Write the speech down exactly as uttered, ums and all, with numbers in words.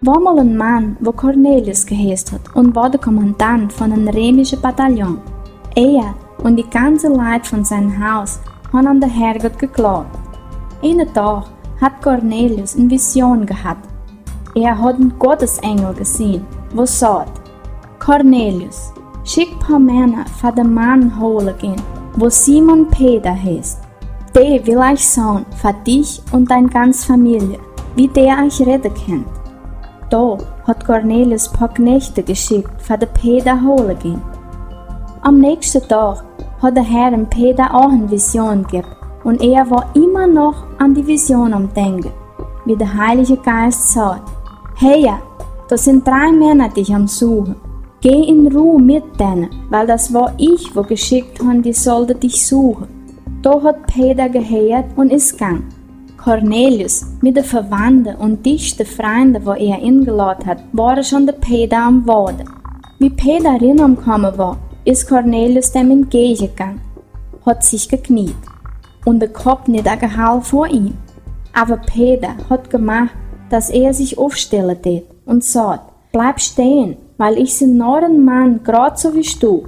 Wor mol en Mann, wo Kornelius geheet haud un wor de Kommandant von en reemische Bataillon. Hee un de ganze Leit von sien Hus hauden aun de Herrgott jekloat. Eenen Dach haud Kornelius en Vision jehaut. Hee haud en Gottesengel jeseenen, wo säd: „Kornelius, schikj poa Männa fa de Mann hole gonen, wo Simon Peder heet. Dee well ekj saun fa die un diene ganze Famielje, wie dee ekj räde kaun.“ Doa haud Kornelius poa Kjnajchte jeschikjt fa de Peder hole gonen. Aum näakjsten Dach haud de Herr en Peder uk en Vision jejäft un hee wor emma noch aun de Vision aum denkjen, wie de Heilje Jeist säd: „Hee, doa sent dree Männa die aum suchen. Go en Ru met dee, wiels daut wia ekj, wo jeschikjt haud, dee sellen die suchen.“ Doa haud Peder jeheet un es jejangen. Kornelius, met de Vewandte un dichte Frind, wo hee enjelodt haud, wieren aun de Peder aum Woaden. Wie Peder rinkomen wia, es Kornelius däm entjäajen jejangen, haud sikj jekjneet un de Kopp nidajehoolen ver am. Oba Peder haud jemoakt, daut hee sikj aufstellen deed un säd: „Bliew stonen, wiels ekj sie nor en Mann, jrod soo aus du.“